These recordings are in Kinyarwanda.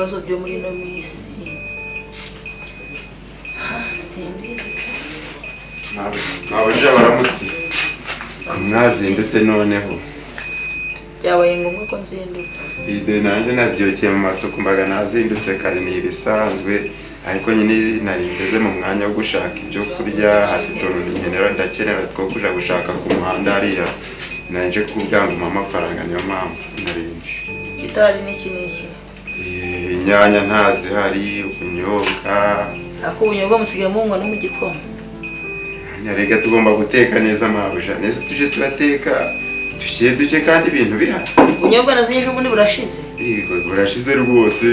Ibibazo byo muri ino minsi simbizi pe. Mabuja, baramutse. Mwazindutse noneho? Byabaye ngombwa ko nzinduka. Ide nanjye nabyukiye mu masuku, mbaga nazindutse kare, ni ibisanzwe, ariko nyine nari ngeze mu mwanya wo gushaka ibyo kurya. Hari utuntu nkenera, ndakenera two kuja gushaka ku muhanda hariya. Nanje kubwira ngo umpe amafaranga, niyo mpamvu narinje. Kitari n'iki n'iki? Inyanya ntazihari, ubunyobwa. Ako ubunyobwa musigaye munywa no mu gikoma? Reka, tugomba guteka neza, mabuja. Neza tuje turateka duke duke kandi ibintu bihari. Ubunyobwa nazinye ejo bundi burashize. Yego, burashize rwose.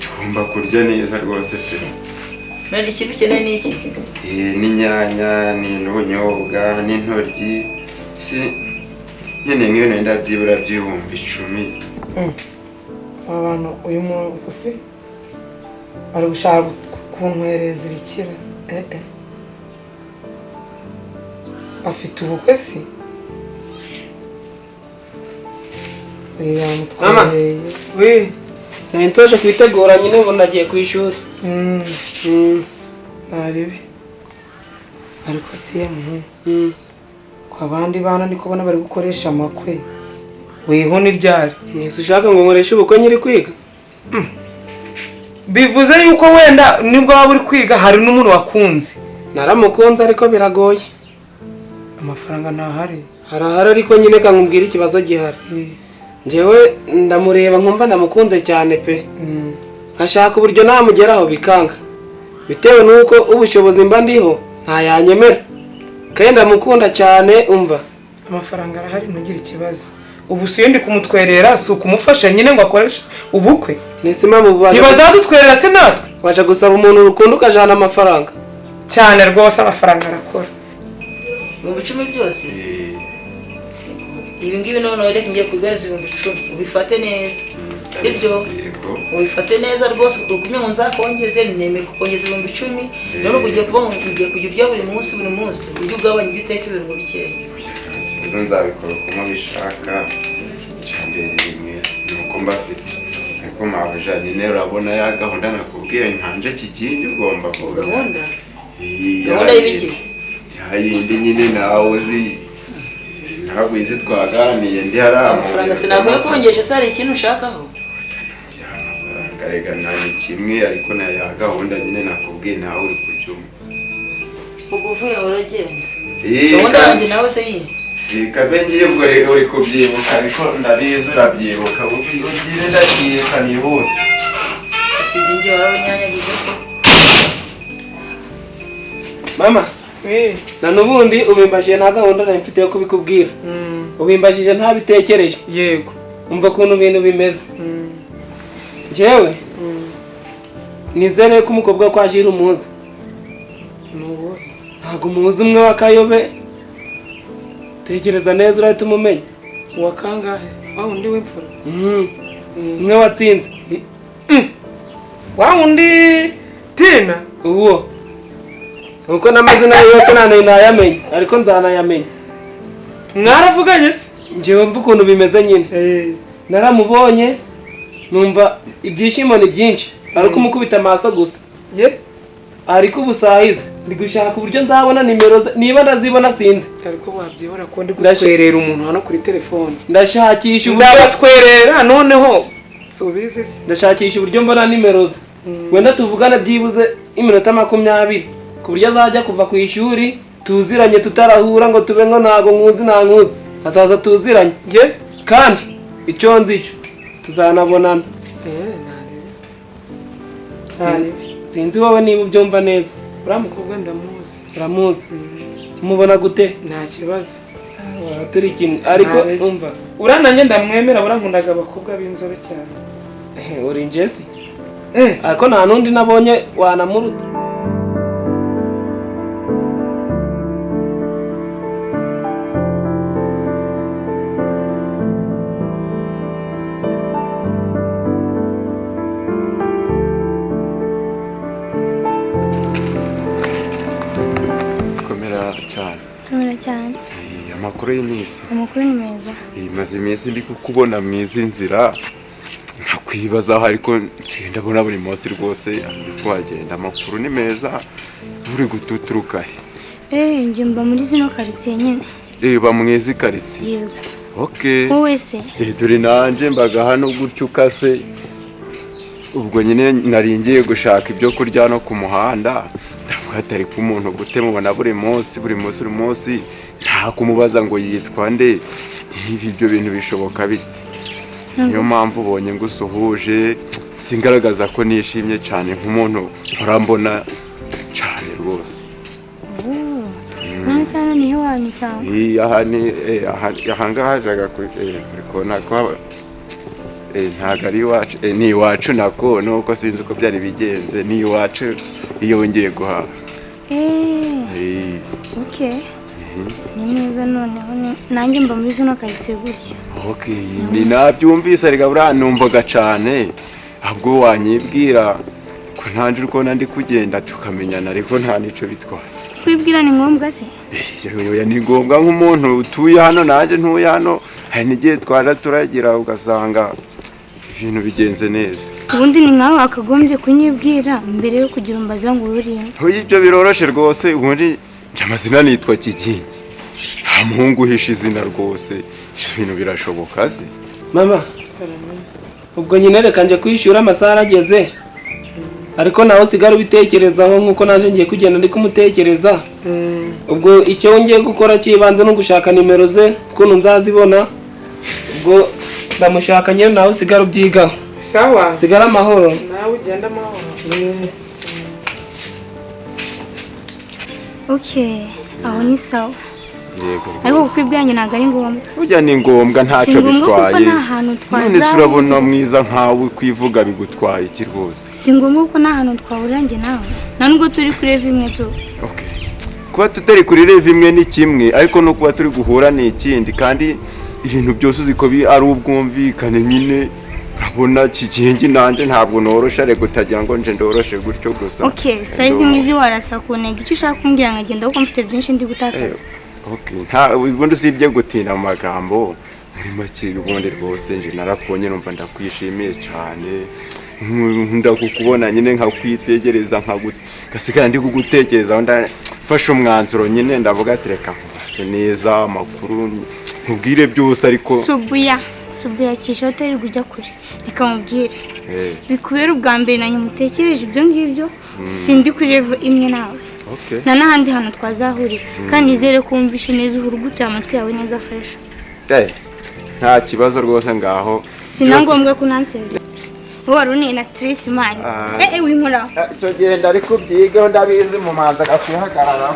Tugomba kurya neza rwose pe. None ikintu ukeneye ni iki? N'inyanya, ni n'ubunyobwa, n'intoryi. Si nkeneye nk'ibintu wenda byibura 10,000. Aba bantu, uyu muntu se bari gushaka kuntwereza ibikira? Eh eh, afite ubukwe se uyu? Mama. Yamutwereye. Oui. Nari nsoje kwitegura nyine, ubu nagiye ku ishuri. Ntabibi, ariko si yemwe ku abandi bana ndi kubona bari gukoresha amakwe, weho ni ryari? Nese ushaka ngo nkoreshe ubukwe nyiri kwiga? Bivuze yuko wenda nibwo waba uri kwiga hari n'umuntu wakunze. Naramukunze, ariko biragoye. Amafaranga ntahari? Harahari, ariko nyine kankubwira ikibazo gihari. Njyewe ndamureba nkumva ndamukunze cyane pe, nkashaka uburyo namugeraho bikanga, bitewe n'uko ubushobozi mba ndiho ntayanyemera, kandi ndamukunda cyane, umva. Amafaranga arahari, ntugire ikibazo. Ubu si iyo ndi kumutwerera, si ukumufasha nyine ngo akoreshe ubukwe? Nese impamvu baje Ntibazadutwerera se natwe? Waje gusaba umuntu urukundo ukajana amafaranga? Cyane rwose, amafaranga arakora. 10,000 byose? Ibi ngibi noneho reka ngiye kuguhereza 10,000, ubifate neza, sibyo? Yego. Ubifate neza rwose, ugumye ngo nzakongeze. Nemeye kukongeza 10,000. None ubwo ugiye kuba ugiye kujya urya buri munsi buri munsi, ujye ugabanya ibyo uteka, ibirungo bikeya. Nta kibazo, nzabikora uko mubishaka. Icya mbere rimwe ni uko mbafite, ariko mabuja nyine urabona ya gahunda nakubwiye nkanje kigingi ugomba kuba Gahunda? Iyi, Gahunda y'ibiki? Ya yindi nyine nawe uzi, ntabwo izi twaganiriye ndi hariya mu Amafaranga biro sinakwiye by'amasoko. kongesha se hari ikintu ushakaho? Ya mafaranga rega nta ni kimwe, ariko na ya gahunda nyine nakubwiye nawe uri kubyumva. Ubwo uvuye aho uragenda, gahunda yanjye nawe se yihe? Kabe ngiye ubwo rero, uri kubyibuka, ariko ndabizi urabyibuka. Ugire ndagiye kanihute. Ikigingi warabinyanyagize ko. Mama, na n'ubundi ubimbajije nta gahunda nari mfite yo kubikubwira, ubimbajije ntabitekereje. Umva ukuntu ibintu bimeze. Njyewe nizere ko umukobwa kwa Jiri umuzi. Ni ubuhe? Ntabwo umuzi, umwe w'akayobe. Tekereza neza, urahita umumenya. Uwa kangahe? Wa wundi w'imfura? Umwe watsinze. Wa wundi Tina? Uwo, kuko n'amazina ye yose nta nayamenye, ariko nzanayamenya. Mwaravuganye se? Njyewe mva ukuntu bimeze nyine, naramubonye numva ibyishimo ni byinshi, ariko umukubita amaso gusa. Ye. Ariko ubu sahize ndi gushaka uburyo nzabona nimero ze, niba ndazibona sinzi. Ariko wabyihora ko ndi gutwerera umuntu hano kuri telefone. Ndashakisha uburyo Ndabatwerera noneho, subizi se? Ndashakisha uburyo mbona nimero ze, wenda tuvugane byibuze iminota 20, ku buryo azajya kuva ku ishuri tuziranye, tutarahura ngo tube ngo ntago nkuzi, nta nkuzi, azaza tuziranye. Ye. Kandi icyo nzi cyo tuzanabonana. Ntaribi. Sinzi wowe niba ubyumva neza. Uriya mukobwa ndamuzi. Uramuzi? Umubona gute? Nta kibazo. Turi kimwe, ariko Ntabe. umva. Uriya nanjye ndamwemera, buriya nkundaga abakobwa b'inzobe cyane. Uri njesi, ariko nta n'undi nabonye wanamuruta. Komera cyane. Komera cyane. Amakuru y'iminsi? Amakuru ni meza. Maze iminsi ndi kukubona mu izi nzira. Nkakwibazaho ariko ndabona buri munsi rwose uri kuhagenda, amakuru ni meza, uri gututuruka he? Njye mba muri zino karitsiye nyine. Uba mu izi karitsiye? Yego. Okay. Wowe se? Dore nanjye mbaga hano gutyo ukase, ubwo nyine nari ngiye gushaka ibyo kurya no ku muhanda, ndavuga ati ariko umuntu gute mubona buri munsi buri munsi buri munsi, nta kumubaza ngo yitwa nde, ibyo bintu bishoboka bite? Niyo mpamvu ubonye ngusuhuje, singaragaza ko nishimye cyane nk'umuntu murambona cyane rwose. None se hano ni iwanyu cyangwa? Aha ni aha ngaha hajaga kuri kubona ko ntabwo ari iwacu, ni iwacu nako nuko sinzi uko byari bigenze, ni iwacu iyo wongeye guhaha. Okay. Ni neza noneho nanjye mba muri zino karitsiye gutya. Okay, ni nabyumvise rega buriya numvaga cyane, ahubwo wanyibwira ko ntanjye uko ndi kugenda tukamenyana, ariko nta nico bitwaye. Kwibwira ni ngombwa se? Oya, ni ngombwa nk'umuntu utuye hano nanjye ntuye hano, hari n'igihe twaje turagira ugasanga ibintu bigenze neza. Ubundi ni nkawe wakagombye kunyibwira mbere yo kugira umbaza ngo uriye. Oya, ibyo biroroshe rwose, ubundi nje amazina nitwa Kigingi, nta muhungu uhisha izina rwose, ibintu birashoboka se? Mama, ubwo nyine reka nje kwishyura amasaha arageze, ariko nawe usigara ubitekerezaho nk'uko naje ngiye kugenda ndi kumutekereza. Ubwo icyo ngiye gukora cy'ibanze no gushaka nimero ze ukuntu nzazibona, ubwo ndamushaka nyine nawe usigara ubyigaho. Sawa, sigara amahoro. Nawe ugenda amahoro. Okay, aho ni sawa. Yego. Ariko kukwibwiranye ntabwo ari ngombwa. Burya ni ngombwa ntacyo bitwaye. None se urabona mwiza nkawe kwivuga bigutwaye iki rwose? Si ngombwa kuko nta hantu twahurira njye nawe, nta nubwo turi kuri level imwe tu. Okay. Kuba tutari kuri level imwe ni kimwe, ariko no kuba turi guhura ni ikindi, kandi ibintu byose uzi ko ari ubwumvikane nyine. Urabona Kigingi nanjye ntabwo norosha, rego utagira ngo nje ndoroshe gutyo gusa. Okay, size ngizi warasa ku ntego, icyo ushaka kumbwira nkagenda kuko mfite byinshi ndi gutakaza. Okay, nta ubundi usibye gutinda mu magambo, muri make ubundi rwose nje narakonye numva ndakwishimiye cyane, ndakukubona nyine nkakwitegereza nkagusigara ndi kugutekereza, ndafashe umwanzuro nyine ndavuga ati reka nkubaze neza amakuru nkubwire byose, ariko Subuya kisha utari kujya kure, reka mubwire bikubera ubwa mbere na nyuma utekereje ibyo ngibyo, sindi kuri level imwe nawe. Okay. Na n'ahandi hantu twazahurira, kandi nizere ko wumvishe neza uhurugutira amatwi yawe neza fresh. Nta kibazo rwose ngaho. Sina ngombwa ko nansezera. Wowe wari uneye na stress man. Winkoraho. Icyo genda ariko ubyigeho ndabizi mu manza gakwihagarara.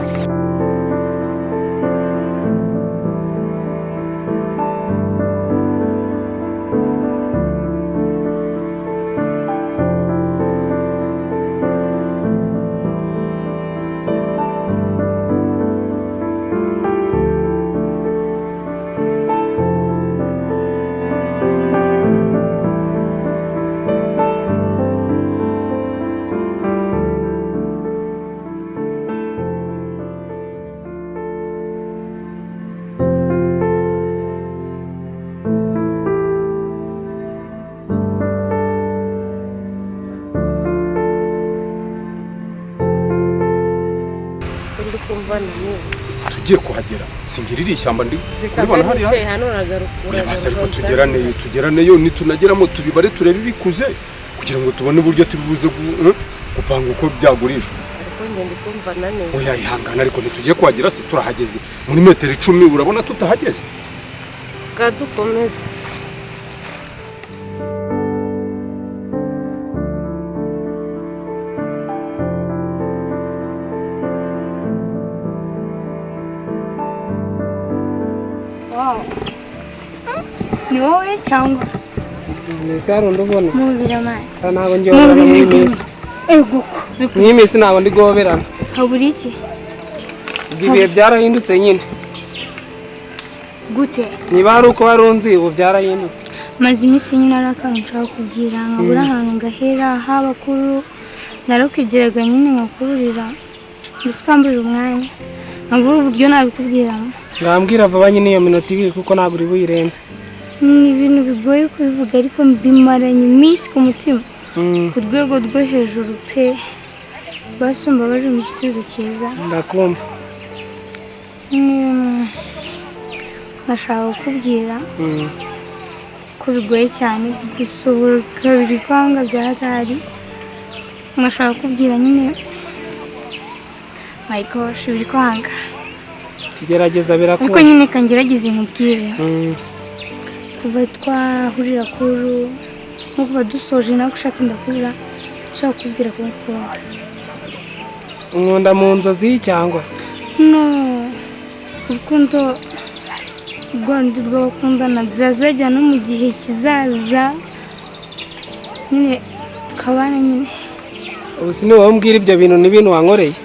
Tugiye kuhagera singirira ishyamba ndi kubibona hariya basa, ariko tugeraneyo nitunageramo tubibare turebe ibikuze kugira ngo tubone uburyo tubibuze gupanga uko byagurishwa. Oya ihangana, ariko ntitugiye kuhagera se, turahageze muri metero 10 urabona tutahageze. Dukomeze. Ni wowe cyangwa? Mbese hari undi ubona? Mubira mani. Ntabwo ngiye guhoberana muri iyi minsi. Ego ko. Muri iyi minsi ntabwo ndi guhoberana. Habura iki? Ubwo ibihe byarahindutse nyine. Gute? Niba hari uko wari unzi ubu byarahindutse. Maze iminsi nyine ari akantu nshaka kubwira, nkabura ahantu ngahera h'abakuru, narakwigiraga nyine nkakururira, mbese ukamburira umwanya, nkabura uburyo nabikubwiramo. Ngambwira vuba nyine iyo minota ibiri kuko ntabwo uri buyirenze. Ni ibintu bigoye kubivuga ariko bimaranye iminsi ku mutima ku rwego rwo hejuru pe. Basumba bari mu gisubizo cyiza. Ndakumva. Nashaka kukubwira ko bigoye cyane gusohora kabiri kwanga byahatari. Nashaka kukubwira nyine my gosh biri kwanga. Gerageza birakunda. Ariko nyine kangerageze nkubwire. Kuva twahurira kuru nko kuva dusoje nawe ushatse ndakubura nshaka kukubwira ko ngukunda. Unkunda mu nzozi cyangwa? No, urukundo rwandi rw'abakundana byazajya no mu gihe kizaza nyine tukabana nyine. Ubu si ni wowe umbwira ibyo bintu n'ibintu wankoreye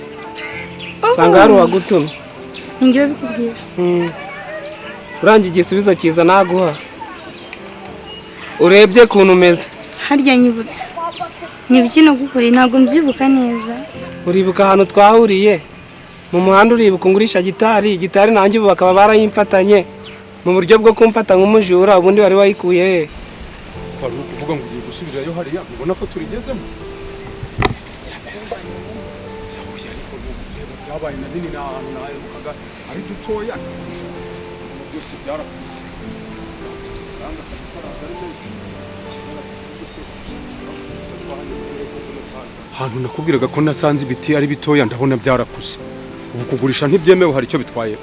cyangwa hari uwagutumye? Ni njyewe ubikubwira. Urangiye igisubizo cyiza naguha urebye ukuntu umeze. Harya nyibutse ni ibiki nagukoreye? Ntabwo mbyibuka neza. Uribuka ahantu twahuriye mu muhanda? Uribuka ungurisha gitari? Gitari nanjye ubu bakaba barayimfatanye mu buryo bwo kumfata nk'umujura. Ubundi wari wayikuye he? Wari uri kuvuga ngo ugiye gusubirayo hariya, ubona ko turigezemo. Ariko byabaye na binini ahantu naherukaga ari dutoya, byose byarakuze. Ahantu nakubwiraga ko nasanze ibiti ari bitoya ndabona byarakuze. Ubu kugurisha ntibyemewe, hari icyo bitwaye?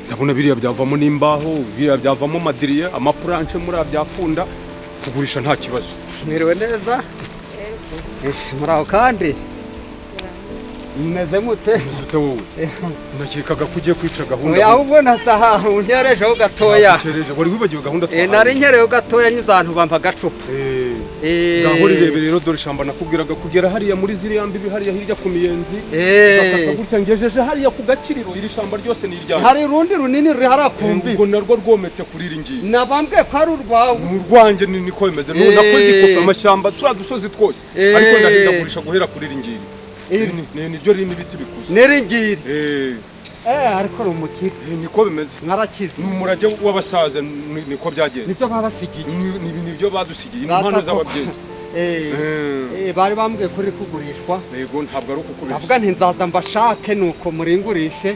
Ndabona biriya byavamo n'imbaho, biriya byavamo amadiriye, amapuranche muri byakunda kugurisha nta kibazo. Mwiriwe neza? Muri aho kandi mumeze mute? Meze wowe? Nakekaga ko ugiye kwica gahunda. Oya ahubwo nasaha unkerejeho gatoya. Wari wibagiwe gahunda twahaye? Nari nkereyeho gatoya nyizantu bampa agacupa. Ngaho rirebe rero dore ishamba nakubwiraga kugera hariya muri ziriya mbibi hariya hirya ku miyenzi. Bakata gutya ngejeje hariya ku gakiriro, iri shamba ryose ni iryanjye. Hari urundi runini ruri hariya ku mbibi. Ubwo narwo rwometse kuri iri ngiri. Nabambwiye ko ari urwawe. Ni urwanjye niko bimeze. Nakoze ikofi amashyamba turiya dusozi twose. Ariko ndahindagurisha guhera kuri iri ngiri. Niryo ririmo ibiti bikuze. N'iri ngiri. Ariko ni umukire. Niko bimeze. Mwarakize. Ni umurage w'abasaza niko byagenze. Nibyo babasigiye. Nibyo badusigiye, ni impano z'ababyeyi. Bari bambwiye ko riri kugurishwa. Yego ntabwo ari ukukubeshya. Ndavuga nti nzaza mbashake nuko muringurishe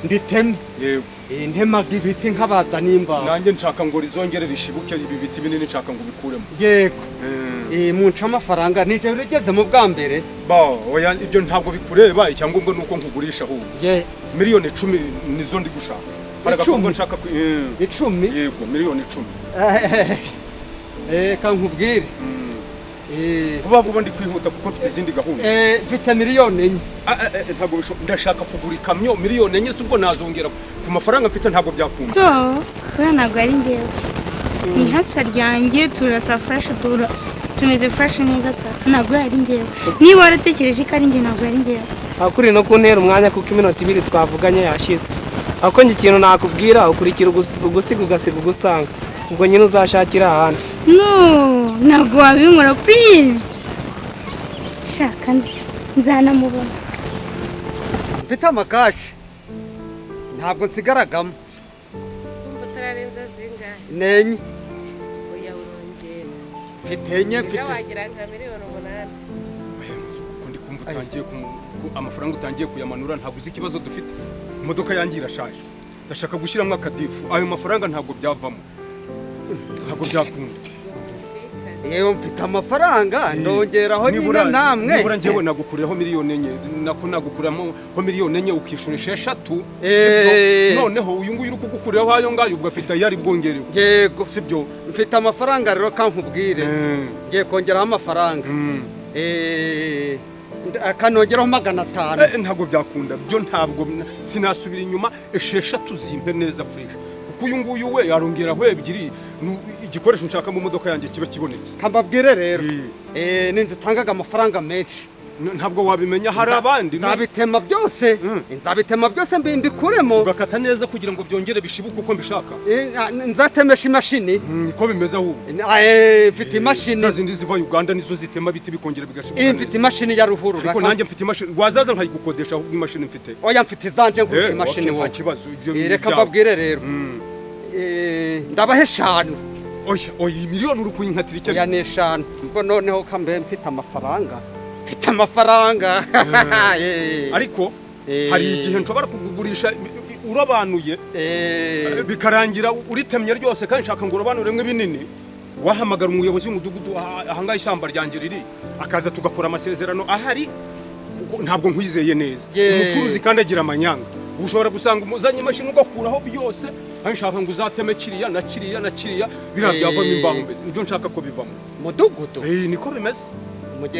nditeme. Yego. Ntemaga ibiti nkabaza n'imbaho. Nanjye nshaka ngo rizongere rishibuke ibi biti binini nshaka ngo bikuremo. Yego. Munca amafaranga nije rigeze mu bwa mbere. Ba oya ibyo ntabwo bikureba, icyangombwa nuko nkugurisha ahubwo. Miliyoni 10 nizo ndi gushaka. Hari agakongo nshaka 10? Yego miliyoni 10. Ka nkubwire. Vuba vuba ndi kwihuta kuko mfite izindi gahunda. Mfite miliyoni 4. Ntabwo bishoboka, ndashaka kugura ikamyo miliyoni 4 ubwo nazongera ku mafaranga mfite ntabwo byakunda. So, ntabwo ari njyewe. Ni hasa ryanjye turasa fresh tumeze fresh neza turasa ntabwo ari njyewe. Niba waratekereje ko ari njye ntabwo ari njyewe. Akuri no kuntera umwanya kuko iminota 2 twavuganye yashize. Ako njye ikintu nakubwira ukurikira ugusiga ugasiga ugusanga. Ubwo nyine uzashakira ahandi. No, ntabwo wabinkora please. Shaka nzanamubona. Mfite amakashi. Ntabwo nsigaragamo. Utararenza zingahe? Nenye. Oya urongera. Mfite enye mfite. Wagira nka miliyoni 8. Kuko ndi kumva utangiye amafaranga utangiye kuyamanura ntabwo uzi ikibazo dufite. Imodoka yanjye irashaje. Ndashaka gushyiramo akadifu. Ayo mafaranga ntabwo byavamo. Ntabwo byakunda. Yewe mfite amafaranga ndongeraho nyine namwe. Nibura njyewe nagukuriraho miliyoni 4, nako nagukuramo miliyoni 4 ukishura 6. Noneho uyu nguyu uri kugukuriraho ayo ngayo ubwo afite yari bwongerewe. Yego sibyo. Mfite amafaranga rero kankubwire. Ngiye kongeraho amafaranga. Akanongeraho 500. Ntabwo byakunda. Byo ntabwo sinasubira inyuma 6 zimpe neza fresh. Kuko uyu nguyu we yarongeraho 2 igikoresho nshaka mu modoka yanjye kiba kibonetse. Kambabwire rero. Ninzi tangaga amafaranga menshi. Ntabwo wabimenya hari abandi. Nzabitema byose. Nzabitema byose mbikuremo. Ugakata neza kugira ngo byongere bishibuke uko mbishaka. Nzatemesha imashini. Niko bimeze ahubwo. Mfite imashini. Za zindi ziva Uganda nizo zitema biti bikongera bigashibuka. Mfite imashini ya ruhurura. Ariko nanjye mfite imashini. Wazaza nkayigukodesha ahubwo imashini mfite. Oya mfite izanje ngusha imashini wowe. Nta kibazo ibyo. Reka mbabwire rero. Ndabaha 5. Oya oya, miliyoni uri kuyinkatira icyo? Oya, ni 5. Ubwo noneho kambe mfite amafaranga, mfite amafaranga. Ariko hari igihe nshobora kukugurisha urabanuye, bikarangira uritemye ryose, kandi nshaka ngo urobanuremwe binini. Wahamagara umuyobozi w'umudugudu ahangaha ishyamba ryanjye riri, akaza tugakora amasezerano ahari, kuko ntabwo nkwizeye neza. Umucuruzi kandi agira amanyanga, ushobora gusanga umuzanye imashini ugakuraho byose, kandi nshaka ngo uzateme kiriya na kiriya na kiriya, biriya byavamo imbaho, mbese nibyo nshaka ko bivamo. Mudugudu? Niko bimeze,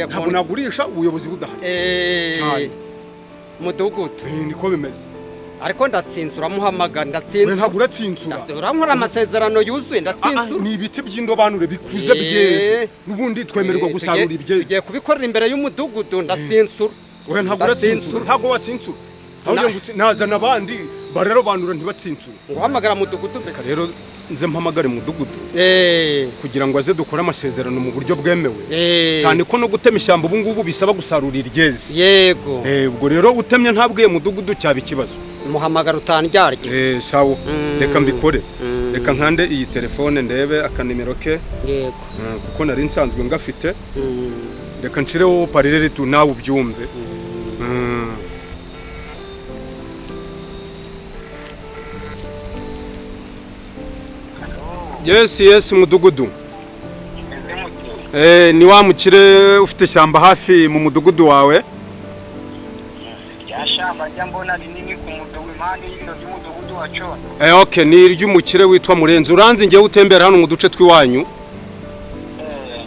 ntabwo nagurisha ubuyobozi budahari. Cyane. Mudugudu? Niko bimeze. Ariko ndatsinzura, muhamagara, ndatsinzura. Ntabwo uratsinsura. Urankora amasezerano yuzuye, ndatsinzura. Ni ibiti by'indobanure bikuze byeze, n'ubundi twemererwa gusarura ibyeze. Tugiye kubikorera imbere y'umudugudu, ndatsinsura. Oya, ntabwo uratsinsura, ntabwo watsinsura. Nazana abandi bararobanura ntibatsinsure. Nguhamagara mudugudu mbese. Rero nze mpamagare mudugudu kugira ngo aze dukore amasezerano mu buryo bwemewe, cyane ko no gutema ishyamba ubu ngubu bisaba gusarura iryeze. Yego. Ubwo rero utemye ntabwiye mudugudu cyaba ikibazo. Muhamagara utandyarya. Sawa, reka mbikore. Reka nkande iyi telefone ndebe akanimero ke. Yego. Kuko nari nsanzwe ngafite. Reka nshireho parerere tu nawe ubyumve. Yes, yes, mudugudu. Ni wa mukire ufite ishyamba hafi mu mudugudu wawe? Ya shamba njya mbona rinini ku mudugudu, impande y'ibiro by'umudugudu wa Cyondo. Okay, ni iry'umukire witwa Murenzi. Uranzi ngiye utembera hano mu duce tw'iwanyu?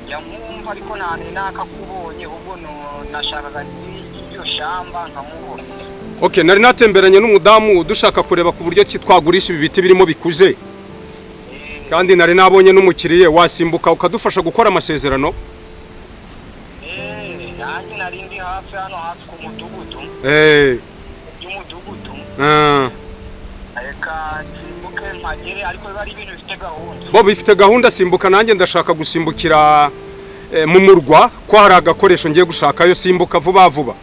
Njya nkumva ariko nta nakakubonye, ubwo nashakaga iryo shamba nkamubona. Okay, nari natemberanye n'umudamu dushaka kureba ku buryo ki twagurisha ibi biti birimo bikuze. Kandi nari nabonye n'umukiriye, wasimbuka ukadufasha gukora amasezerano. Nanjye nari ndi hafi hano hafi ku mudugudu. By'umudugudu. Reka nsimbuke mpagere, ariko biba ari ibintu bifite gahunda. Bo bifite gahunda, simbuka nanjye ndashaka gusimbukira mu murwa ko hari agakoresho ngiye gushakayo, simbuka vuba vuba.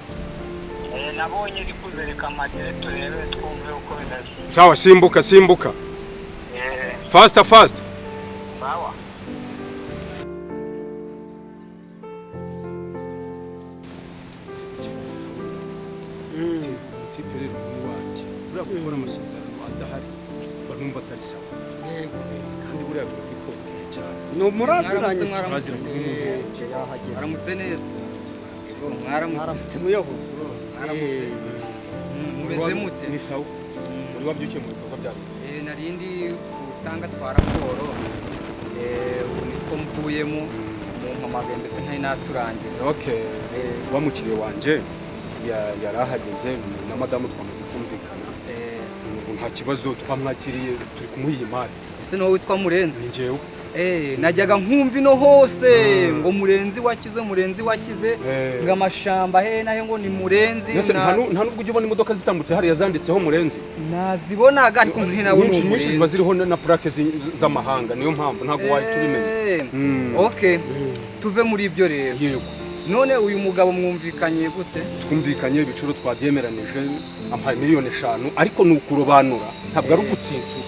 Nabonye rikuze, reka mpagere turebe twumve uko bimeze. Sawa, simbuka simbuka. Faster, faster. Sawa. Ni umuraziranye. Mwaramutse neza. Mwaramutse muyobo. Mwaramutse. Mumeze mute? Ni sawa. Uri wabyukiye mu bikorwa byawe? Narindi gutanga twa raporo. Ubu nitwo mvuyemo mu mpamagaye, mbese ntari naturangiza. Okay. Wa mukiriye wanje yarahageze na madamu twamaze kumvikana. Ubu nta kibazo, twamwakiriye, turi kumuha iyi mari. Ese ni wowe witwa Murenzi? Ni njyewe. Najyaga nkumva ino hose ngo Murenzi wakize, Murenzi wakize, ngo amashamba he nahe ngo ni Murenzi. Nta nubwo ujya ubona imodoka zitambutse hariya zanditseho Murenzi? Nazibonaga ariko ntabwo ni Murenzi. Ziba ziriho na plaque z'amahanga, niyo mpamvu ntabwo wahita ubimenya. Okay, tuve muri ibyo rero. Yego. None uyu mugabo mwumvikanye gute? Twumvikanye ibiciro twabyemeranije, ampaye miliyoni 5, ariko ni ukurobanura, ntabwo ari ugutsinsura.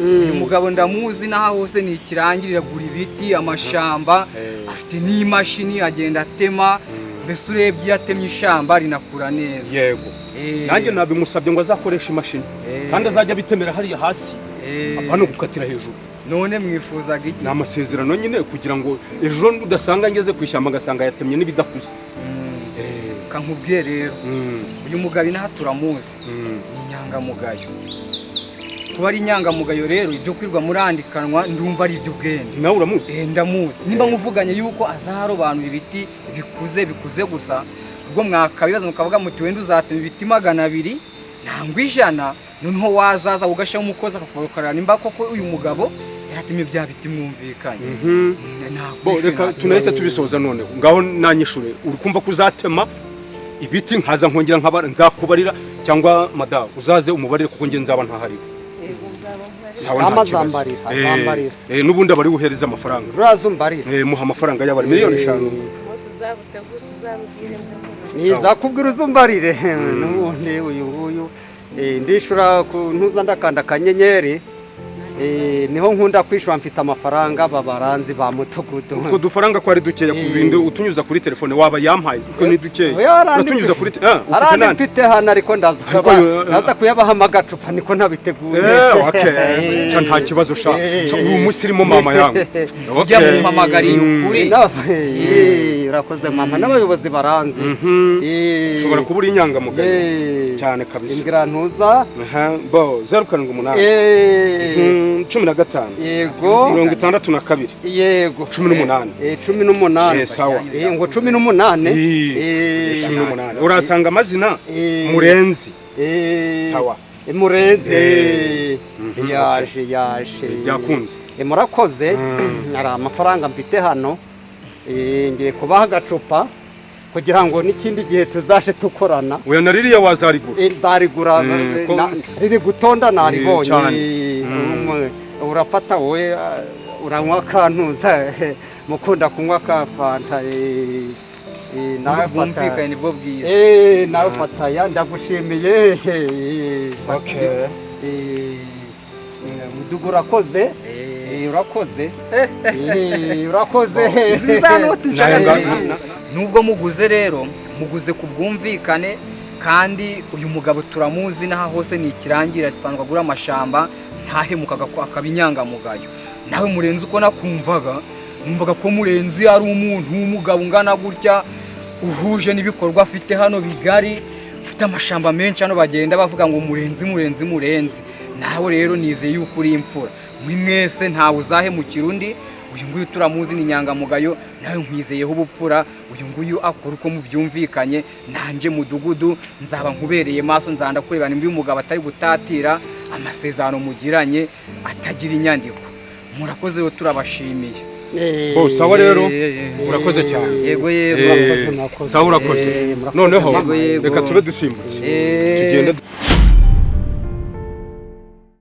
Uyu mugabo ndamuzi n'aho hose ni ikirangirira, agura ibiti, amashamba, afite n'imashini agenda atema, mbese urebye iyo atemye ishamba rinakura neza. Yego. Nanjye nabimusabye ngo azakoreshe imashini, kandi azajya abitemera hariya hasi, apana gukatira hejuru. None mwifuzaga iki? Ni amasezerano nyine kugira ngo ejo udasanga ngeze ku ishyamba ngasanga yatemye n'ibidakuze. Kankubwiye rero, uyu mugabo inaha turamuzi, ni inyangamugayo. Kuba ari inyangamugayo rero ibyo kwirwa murandikanwa ndumva ari iby'ubwenge. Nawe uramuzi? Ndamuzi. Nimba muvuganye yuko azarobanura ibiti bikuze bikuze gusa, ubwo mwakabibaza mukavuga muti wenda uzatema ibiti 200 nangwa 100, noneho wazaza ugashyira umukozi akakurokorera nimba koko uyu mugabo yaratemye bya biti mwumvikanye. Bo reka tunahita tubisoza noneho. Ngaho nanyishure, uri kumva ko uzatema ibiti nkaza nkongera nkabara nzakubarira, cyangwa madamu uzaze umubarire kuko nge nzaba ntahari. Sawa, nta kibazo. N'ubundi abari buhereza amafaranga. Urazumbarira. Muha amafaranga y'abari miliyoni 5. Nizakubwira uzumbarire. N'ubundi uyu nguyu ndishura ku ntuza ndakanda akanyenyeri Niho nkunda kwishura, mfite amafaranga babaranzi ba mutugudu. Utwo dufaranga ko ari dukeya ku bindi utunyuza kuri telefone waba yampaye, utwo ni dukeya uratunyuza kuri arandi mfite hano, ariko ndaza kuyabaha agacupa niko ntabiteguye. Okay, cha nta kibazo sha, uyu munsi irimo mama yangu. Ujya mumpamagariye ukuri. Urakoze mama, n'abayobozi baranzi. Ushobora kuba uri inyangamugayo cyane kabisa. Imbwira ntuza. Bo 078 15 yego 62 yego 18 18. Sawa. Ngo 18. 18 urasanga amazina Murenzi. Sawa. Murenzi yaje byakunze. Murakoze. Hari amafaranga mfite hano, ngiye kubaha agacupa kugira ngo n'ikindi gihe tuzaje tukorana. Oya na ririya wazarigura. Nzarigura, riri gutonda naribonye. Urafata wowe uranywa akantuza, mukunda kunywa ka fanta. Nawe bwumvikane nibwo bwiza. Nawe fataya, ndagushimiye. Okay. Mudugu urakoze. Urakoze. Urakoze. Nubwo muguze rero muguze ku bwumvikane, kandi uyu mugabo turamuzi n'aha hose ni ikirangira, asanzwe agura amashamba ntahemuka akaba inyangamugayo. Nawe Murenzi uko nakumvaga, numvaga ko Murenzi ari umuntu w'umugabo ungana gutya, uhuje n'ibikorwa afite hano bigari, ufite amashamba menshi hano, bagenda bavuga ngo Murenzi Murenzi Murenzi. Nawe rero nizeye yuko uri imfura, muri mwese ntawe uzahemukira undi. Uyu nguyu turamuzi ni inyangamugayo, nawe nkwizeyeho ubupfura. Uyu nguyu akora uko mubyumvikanye, nanje mudugudu nzaba nkubereye maso, nzanda kureba nimba uyu mugabo atari gutatira amasezerano mugiranye atagira inyandiko. Murakoze rero, turabashimiye. Bo sawa rero, urakoze cyane. Yego yego, sawa urakoze. Noneho reka tube dusimbutse tugende.